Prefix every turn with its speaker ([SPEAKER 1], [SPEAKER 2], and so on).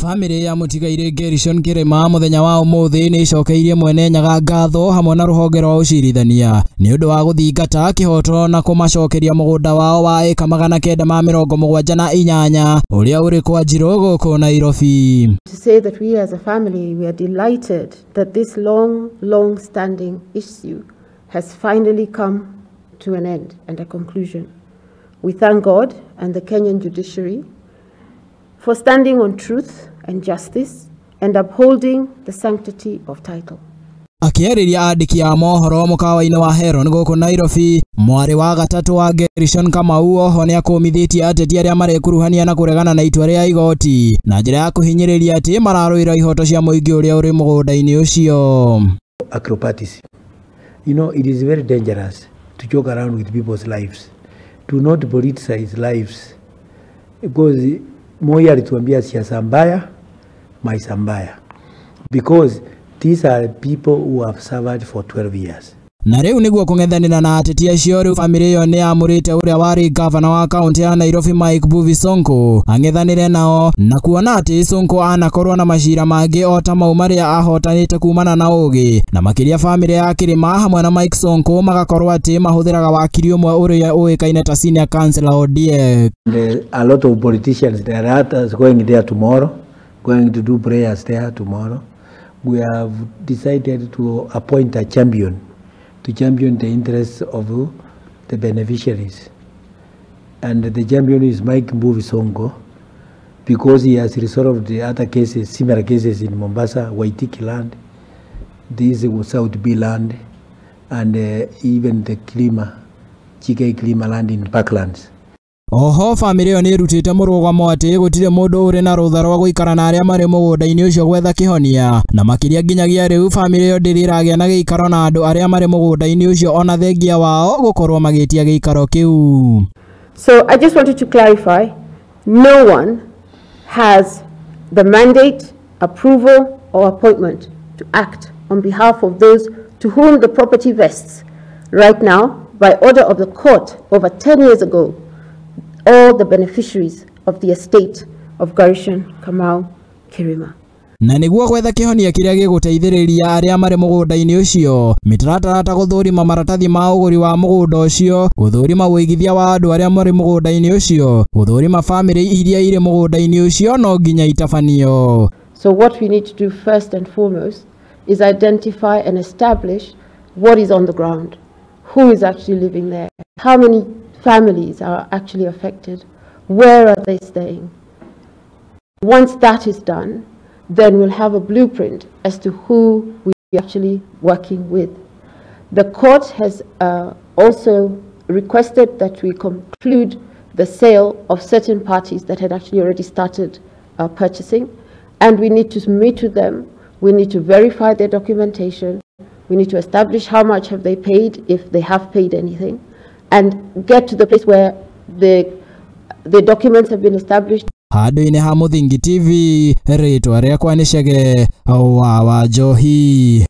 [SPEAKER 1] Famĩlĩ ya mũtigairĩ Gerishon Kirima mũthenya wa ũmũthĩ nĩ ĩcokeirie Mwene Nyaga ngatho hamwe na rũhonge rwa ũcirithania nĩ ũndũ wa gũthingata kĩhoto na kũmacokeria mũgũnda wao wa ĩka 978 ũrĩa ũrĩ kwa Njirũ gũkũ Nairobi.
[SPEAKER 2] To say that we as a family, we are delighted that this long, long standing issue has finally come to an end and a conclusion. We thank God and the Kenyan judiciary for standing on truth and justice and upholding the sanctity of title.
[SPEAKER 1] Akĩarĩria andĩki a mohoro mũkawa-inĩ wa Heron gũkũ Nairobi, mwarĩ wa gatatũ wa Gerishon Kamau oho nĩakũmithĩtie ateti arĩa marekuruhania na kũregana na itua rĩa igoti na njĩra ya kũhinyĩrĩria atĩ mararũĩra ihoto cia mũingĩ ũrĩa ũrĩ mũgũnda-inĩ ũcio.
[SPEAKER 3] Acrobatics. You know, it is very dangerous to joke around with people's lives. Do not politicize lives. Because Moi alituambia siasa mbaya, maisha mbaya. Because these are people who have suffered for 12 years.
[SPEAKER 1] Na rĩu nĩguo kũng'ethanĩra na ateti acio, rĩu bamĩrĩ ĩyo nĩ yamũrĩte ũrĩa warĩ gavana wa kaũntĩ ya Nairobi Mike Mbuvi Sonko ang'ethanĩre nao, na kuona atĩ Sonko anakorwo na macira mangĩ o ta mau marĩa ahotanĩte kumana na ũgĩ, na makĩria bamĩrĩ ya Kirima hamwe na Mike Sonko magakorwo atĩ mahũthĩraga wakiri ũmwe ũrĩa ũĩkaine ta Senior Counsellor Ondiek.
[SPEAKER 3] A lot of politicians, there are others going there tomorrow, going to do prayers there tomorrow. We have decided to appoint a champion to champion the interests of the beneficiaries. And the champion is Mike Mbuvi Sonko, because he has resolved the other cases, similar cases in Mombasa, Waitiki land, this South B land, and even the Kilima, GK Kilima land in Parklands.
[SPEAKER 1] Oho bamĩrĩ ĩyo nĩ ĩrutĩte mũrũgamo atĩ gũtirĩ mũndũ ũrĩ na rũtha rwa gũikara na arĩa marĩ mũgũnda-inĩ ũcio gwetha kĩhonia, na makĩria nginyagia rĩu bamĩrĩ ĩyo ndĩrĩ ĩragĩa na gĩikaro na andũ arĩa marĩ mũgũnda-inĩ ũcio ona thengia wao gũkorwo magĩtia gĩikaro kĩu.
[SPEAKER 2] So I just wanted to clarify, no one has the mandate, approval or appointment to act on behalf of those to whom the property vests. Right now, by order of the court over 10 years ago, all the beneficiaries of the estate of Gerishon Kamau Kirima.
[SPEAKER 1] Na nĩguo gwetha kĩhonia kĩrĩa gĩgũteithĩrĩria arĩa marĩ mũgũnda-inĩ ũcio, mĩtaratara ta gũthũrima maratathi ma ũgũri wa mũgũnda ũcio, gũthũrima ũigithia wa andũ arĩa marĩ mũgũnda-inĩ ũcio, gũthũrima bamĩrĩ iria irĩ mũgũnda-inĩ ũcio no nginya itabanio.
[SPEAKER 2] So what we need to do first and foremost is identify and establish what is on the ground, who is actually living there, how many families are actually affected, where are they staying. Once that is done, then we'll have a blueprint as to who we are actually working with. The court has also requested that we conclude the sale of certain parties that had actually already started purchasing, and we need to meet with them, we need to verify their documentation, we need to establish how much have they paid, if they have paid anything, and get to the place where the documents have been established.
[SPEAKER 1] Handũ-inĩ ha Mũthingi TV, rĩtwa rĩakwa nĩ Chege wa Njohi.